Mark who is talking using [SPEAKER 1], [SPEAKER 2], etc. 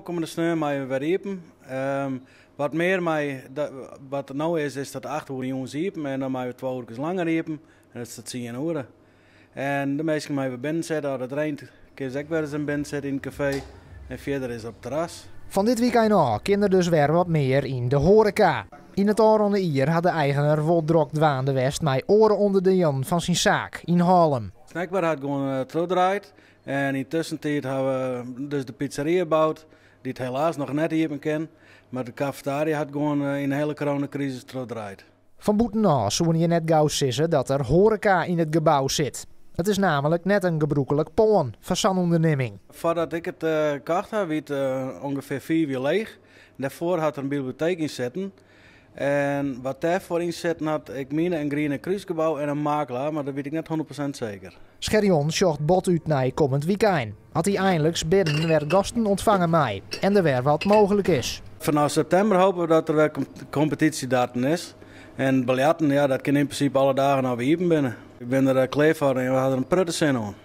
[SPEAKER 1] Oankommende sneon meie we wer iepen. Wat mear mei, wat der no is, is dat 8 oere jûns iepen en dan meie we 2 oerkes langer iepen en dat is tot 10 oere. En de minsken meie wer binnen sitte, as it reint kinne se ek wer ris in binnen sitte yn it kafee en fierder is op it terras.
[SPEAKER 2] Fan dit wykein ôf kin der dus wer wat mear yn de hoareka. Yn it ôfrûne jier hat de eigener wol drok dwaande west mei oare ûnderdielen fan syn saak yn Hallum.
[SPEAKER 1] Snackbar hat gewoan trochdraaid en yn tussentiid ha we dus de pizzeria boud, dy't helaas noch net iepen kin. Mar de kafetaria hat gewoan yn de hiele coronakrisis trochdraaid.
[SPEAKER 2] Fan bûtenôf soene je net gau sizze dat der hoareka yn it gebou sit. It is namelijk net in gebrûklik pân foar sa'n ûndernimming.
[SPEAKER 1] Foardat ik it kocht ha, wie it ûngefear 5 jier leech. Dêrfoar hat der in biblioteek yn sitten. En wat dêrfoar yn sitten hat, ik miende in Griene Krúsgebou en in makelaar, mar dat wit ik net 100% seker.
[SPEAKER 2] Scherjon sjocht bot út nei kommend wykein. As hy einliks binnen wer gasten ûntfange mei en der wer wat mooglik is.
[SPEAKER 1] Fanôf septimber hoopje we dat der wer kompetysjedarten is. En biljarten, ja, dat kin yn prinsipe alle dagen as we iepen binne. Ik bin der klear foar en we ha der in protte sin oan.